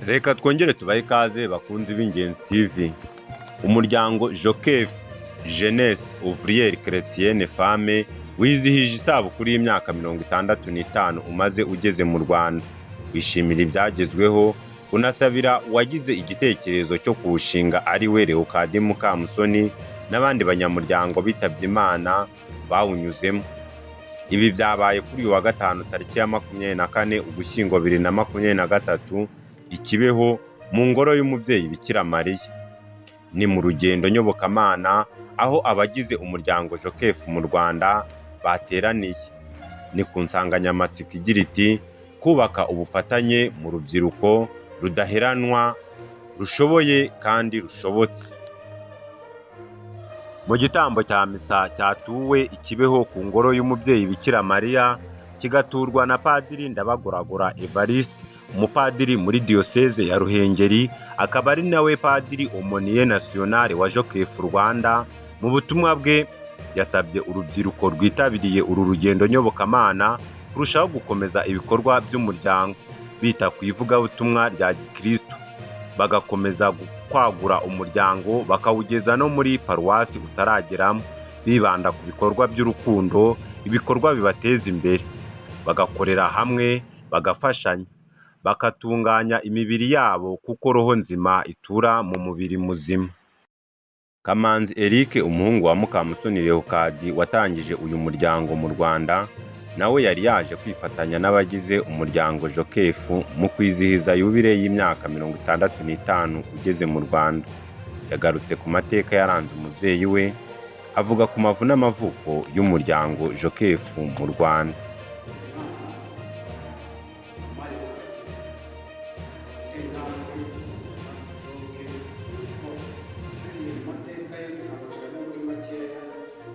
Reka twongere tubahe ikaze, bakunzi b'Ingenzi TV. Umuryango JOCF, Jeunesse Ouvrière Chrétienne Femme, wizihije isabukuru y'imyaka 65 umaze ugeze mu Rwanda. Wishimira ibyagezweho, unasabira uwagize igitekerezo cyo kuwushinga, ari we Leocadie Mukamusoni, n'abandi banyamuryango bitabye Imana bawunyuzemo. Ibi byabaye kuri uyu wa gatanu, tariki ya 24 Ugushyingo 2023, i Kibeho mu ngoro y'umubyeyi Bikira Mariya. Ni mu rugendo nyobokamana aho abagize umuryango JOCF mu Rwanda bateraniye. Ni ku nsanganyamatsiko igira iti: "Kubaka ubufatanye mu rubyiruko rudaheranwa, rushoboye kandi rushobotse." Mu gitambo cya misa cyatuwe i Kibeho ku ngoro y'umubyeyi Bikira Mariya, kigaturwa na Padiri Ndabagoragora Evariste, umupadiri muri Diyoseze ya Ruhengeri, akaba ari nawe padiri aumônier national wa JOCF Rwanda, mu butumwa bwe yasabye urubyiruko rwitabiriye uru rugendo nyobokamana kurushaho gukomeza ibikorwa by'umuryango, bita ku ivugabutumwa rya gikristo, bagakomeza kwagura umuryango bakawugeza no muri paruwasi utarageramo, bibanda ku bikorwa by'urukundo, ibikorwa bibateza imbere, bagakorera hamwe, bagafashanya, bagatunganya imibiri yabo, kuko roho nzima itura mu mubiri muzima. Kamanzi Eric, umuhungu wa Mukamusoni Leocadie watangije uyu muryango mu Rwanda, nawe yari yaje kwifatanya n'abagize umuryango JOCF mu kwizihiza yubile y'imyaka 65 ugeze mu Rwanda. Yagarutse ku mateka yaranze umubyeyi we, avuga ku mavu n'amavuko y'umuryango JOCF mu Rwanda. Mario intambwe mu mateka ye, nkabacamo muri makeya.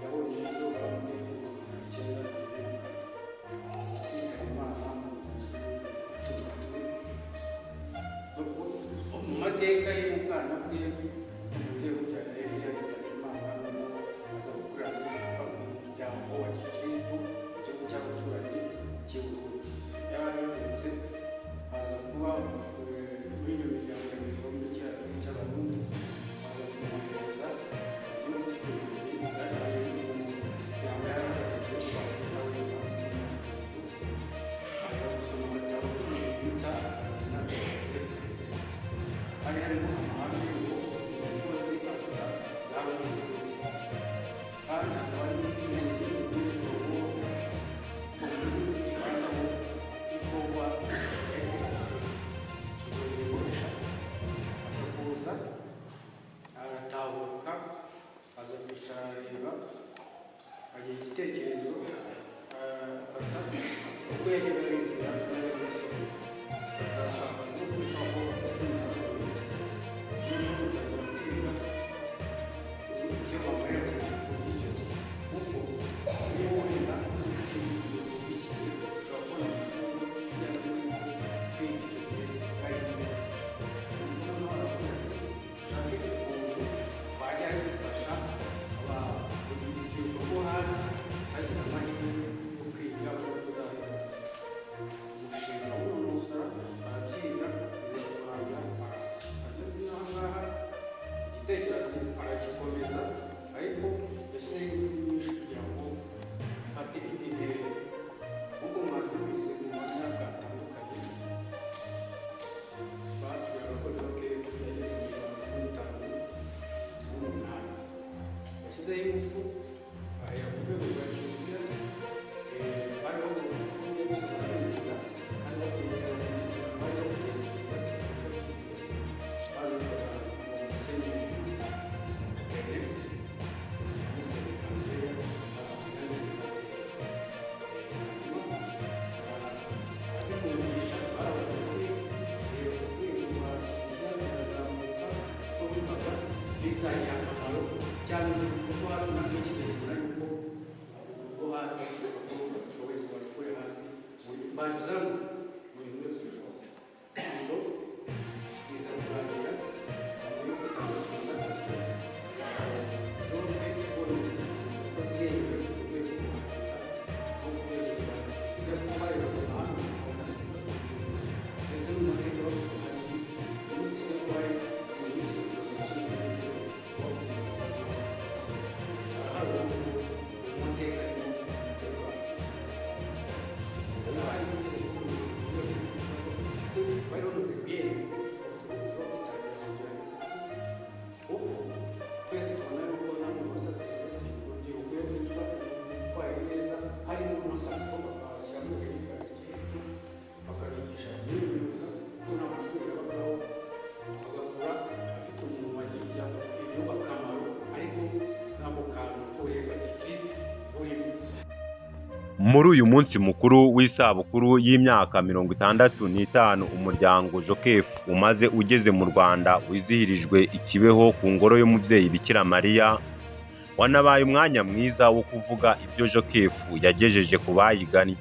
Yabonye izuba muri 1944, kwitaba Imana mu 2012. Mu mateka ye, mu bwana bwe, umubyeyi umubyara yari yaritabye Imana, noneho aza gukurira mu muryango wa gikirisitu mu gihugu cy'abaturanyi cy'i Burundi. Yarahavutse, aza kuba muri iyo miryango remezo muri kiriya gihugu cy'Abarundi, baza kumwohereza mu gihugu cy'Ububiligi. Mu muryango yarahagarariye Afurika wenda, aza gusoma agatabo bita hari harimo amahame ngo umukozi aruta zahabu z'isi, kandi hakaba harimo n'ibindi ngo igifaransa ngo ikorwa izo ngingo eshatu. Aza kuza aratahuka, aza kwicara, arareba, agira igitekerezo, afata uko yajyaga yigira n'ajya gusoma, afata nko kuri abakobwa 12, noneho utangira kwiga icyo bamarira ku icyo gihe, kuko niba wenda ufite iki gihe ushobora kubona amashuri ujyana n'uko kwiga icyo gihe ari byiza. Noneho aravuga ati: "Ushake ukuntu twajya dufasha urubyiruko rwo hasi bagira amahirwe yo kwiga no kuzahera umushinga w'unonosora." Arabyiga, biza kurangira araza ageze inaha ngaha, igitekerezo aragikomeza, ariko yashyizeho ingufu nyinshi kugira ngo afate indi ntera. Nk'uko mwabyumvise mu buhamya bwatandukanye, batubwiraga ko JOCF yageze mu 58, yashyizeho ingufu ahera ku rwego rwa kiliziya. Hariho kwiga, hariho kugenzura, babikoraga mu Musenyeri Rene, Musenyeri Andrea na hanyuma abikundisha barabaye ku rwego rwa kiliziya, birazamuka ko bivaga bizagira akamaro cyane urubyiruko rwo hasi. Natwe iki gihe tubona yuko rwo hasi abakobwa dushoboye kubarukure hasi banyuzamo mu bintu byose bishoboka. Ubwo biza kurangira muri 63 JOCF ibonye umukozi yemewe ku rwego rwa leta no ku rwego rwa kiliziya, kuko barebaga amahame bakabona gufasha urubyiruko ndetse no mu mateka bavuga. Muri uyu munsi mukuru w'isabukuru y'imyaka 65 umuryango JOKF umaze ugeze mu Rwanda wizihirijwe i Kibeho ku ngoro y'umubyeyi Bikira Mariya, wanabaye umwanya mwiza wo kuvuga ibyo JOKF yagejeje ku bayigannye.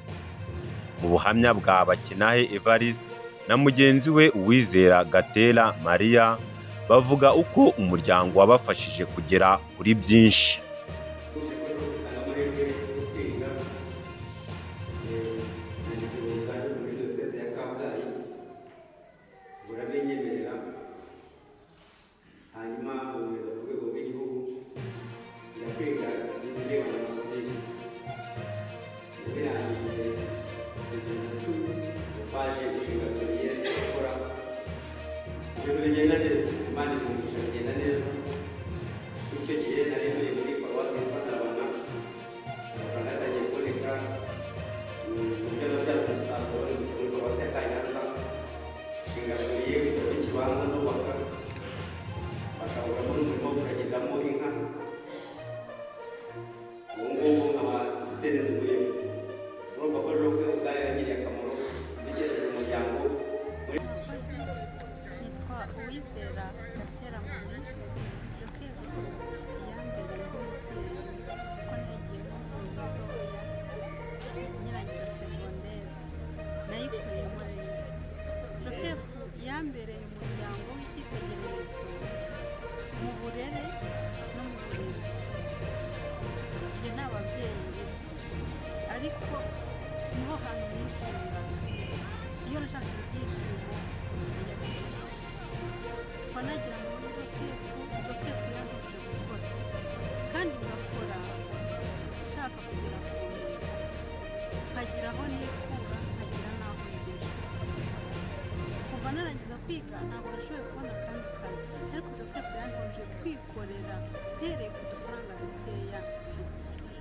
Mu buhamya bwa Bakinahe Evariste na mugenzi we Uwizera Gatera Mariya, bavuga uko umuryango wabafashije kugera kuri byinshi. Amahirwe yo kwiga nandika muri diyoseze ya Kabgayi, burabinyemerera, hanyuma bumeza ku rwego rw'igihugu, njya kwiga ibirebana na sudire. Birangije 2010, twaje gushinga atelier yo gukora, ibintu bigenda neza, Imana imugisha, bigenda neza. Icyo gihe nari ntuye muri paruwasi yitwa Ntarabana, amafaranga yatangiye kuboneka, uburyo nabyaza umusaruro muri paruwasi ya Kanyanza, nshinga atelier, kugura ikibanza, ndubaka, bakabugamo n'umurimo wo kuragiriramo inka. Ubu ngubu nkaba mfite n'inzu murimo. Urumva ko rero ubwayo yangiriye akamaro, mbikesheje umuryango. Murakoze, nitwa Uwizera Gatera Marie. JOKF yambereye nk'umubyeyi kuko nayigiyemo nkiri mutoya, nyirangiza segonderi nayikuriyemo. Rero JOKF yambereye umuryango w'icyitegererezo mu burere no mu burezi. Njye nta babyeyi ngira, ariko niho hantu nishimiraga. Iyo nashakaga ibyishimo njya kwiga, nagira muri JOKF. JOKF yantoje gukora kandi ngakora nshaka kugera ku ntego, nkagira aho nikura, nkagira n'aho ngera. Kuva narangiza kwiga ntabwo nashoboye kubona akandi kazi, ariko JOKF yantoje kwikorera mpereye ku dufaranga dukeya mfite.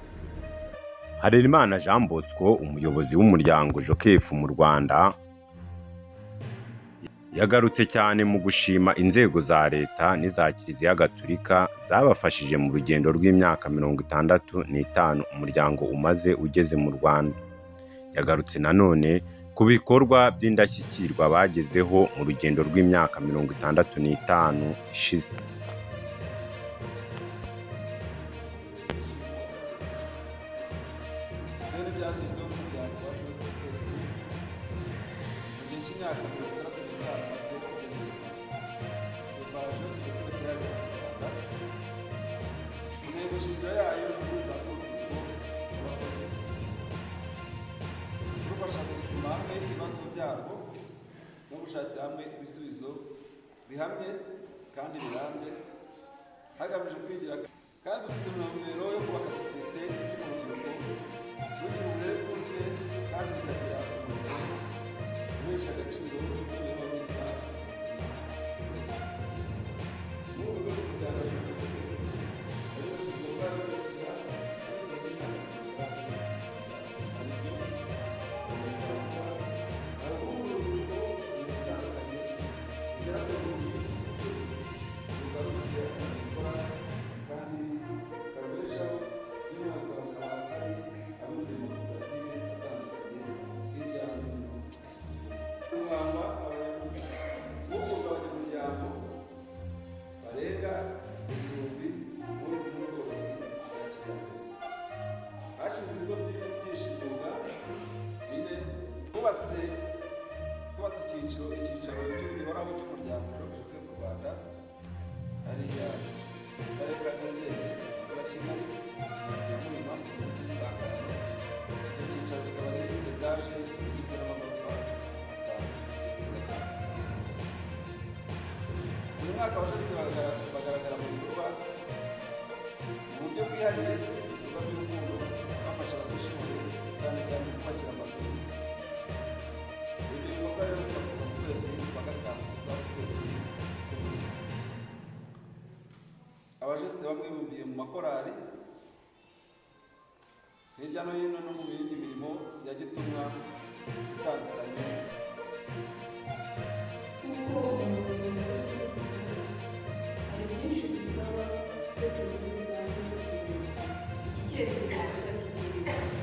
Harerimana Jean Bosco, umuyobozi w'umuryango JOKF mu Rwanda, yagarutse cyane mu gushima inzego za Leta n'iza Kiliziya Gatulika zabafashije mu rugendo rw'imyaka 65 umuryango umaze ugeze mu Rwanda. Yagarutse nanone ku bikorwa by'indashyikirwa bagezeho mu rugendo rw'imyaka 65 ishize. Bitewe n'ibyagezweho n'umuryango wa JOKF mu gihe cy'imyaka 65 maze kugeza mu Rwanda, kuva JOKF yagera mu Rwanda, intego shingiro yayo ni uguhuza urubyiruko rw'abakozi, kurufasha gusuzuma hamwe ibibazo byarwo no gushakira hamwe ibisubizo bihamye kandi birambye, hagamijwe kwigira. Kandi dufite intumbero yo kubaka sosiyete ituma urubyiruko rugira uburere bwuzuye kandi rukagira umurimo uhesha agaciro n'imibereho myiza mu buzima bwose. Muri uru rwego, umuryango wa harimo ibikorwa bikurikira muri iki gihe cy'imyaka 60, aribyo: hari urubyiruko mu bitandukanye rugera ku 10,000 rukaba rufite akazi rukora kandi karubeshaho, by'umwihariko hakaba hari abibumbiye mu makoperative atandukanye hirya no hino mu gihugu. Guhanga guhugurwa abanyamuryango barenga 1000 mu buhinzi n'ubworozi bwa kijyambere. Hashinzwe ibigo byigisha imyuga bine. Twubatse icyicaro gihoraho cy'umuryango JOKF mu Rwanda hariya mu karere ka Nyarugenge, mu mujyi wa Kigali, ya Muhima, mu mujyi Isangano. Icyo cyicaro kikaba ari etaje igizwe n'amagorofa atanu ndetse gatanu. Buri mwaka abajisite bagaragara mu bikorwa mu buryo bwihariye, ibikorwa by'urukundo, bafasha abatishoboye, cyane cyane mu kubakira amazu. Ibyo bikorwa rero bigakorwa mu kwezi kwa gatanu kuva ku kwezi k'ubururu. Abajisite bamwe bibumbiye mu makorali hirya no hino no mu yindi mirimo ya gitumwa itandukanye. Nk'uko umuyobozi amaze kubivuga, hari byinshi dusaba twese muri rusange kugira iki cyerekezo cyiza cy'igihugu.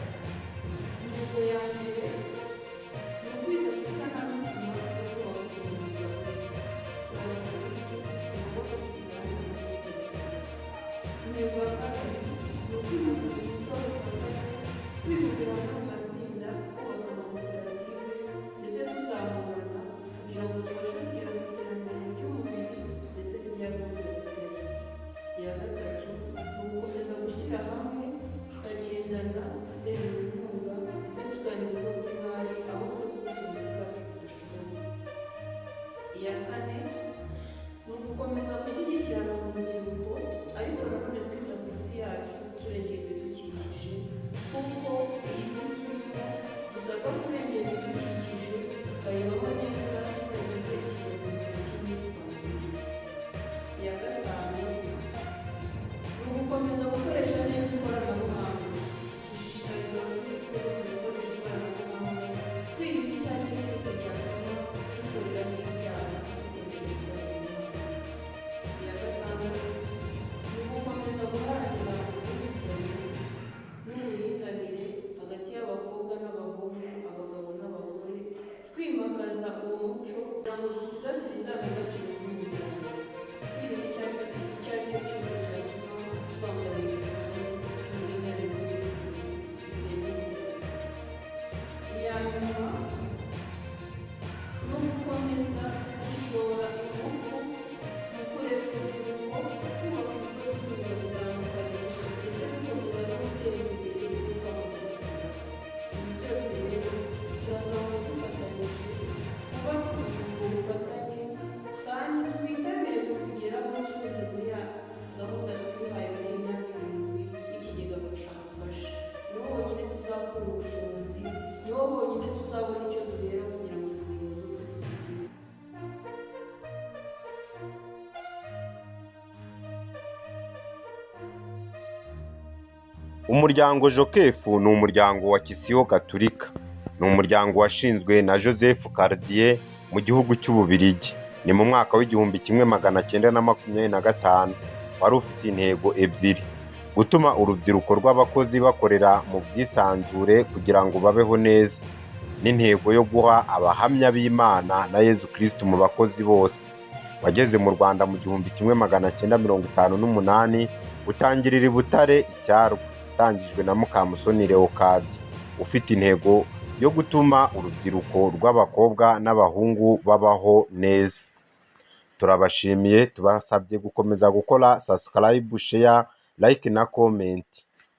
Umuryango Jokefu ni umuryango wa Kisiyo Gatulika. Ni umuryango washinzwe na Joseph Cartier mu gihugu cy'Ububiligi. Ni mu mwaka w'1925. Wari ufite intego ebyiri: gutuma urubyiruko rw'abakozi bakorera mu bwisanzure kugira ngo babeho neza, n'intego yo guha abahamya b'Imana na Yezu Kristu mu bakozi bose. Wageze mu Rwanda mu 1958, utangirira i Butare Icyarwa, utangijwe na Mukamusoni Leocadie, ufite intego yo gutuma urubyiruko rw'abakobwa n'abahungu babaho neza. Turabashimiye, tubasabye gukomeza gukora subscribe, share, like na comment.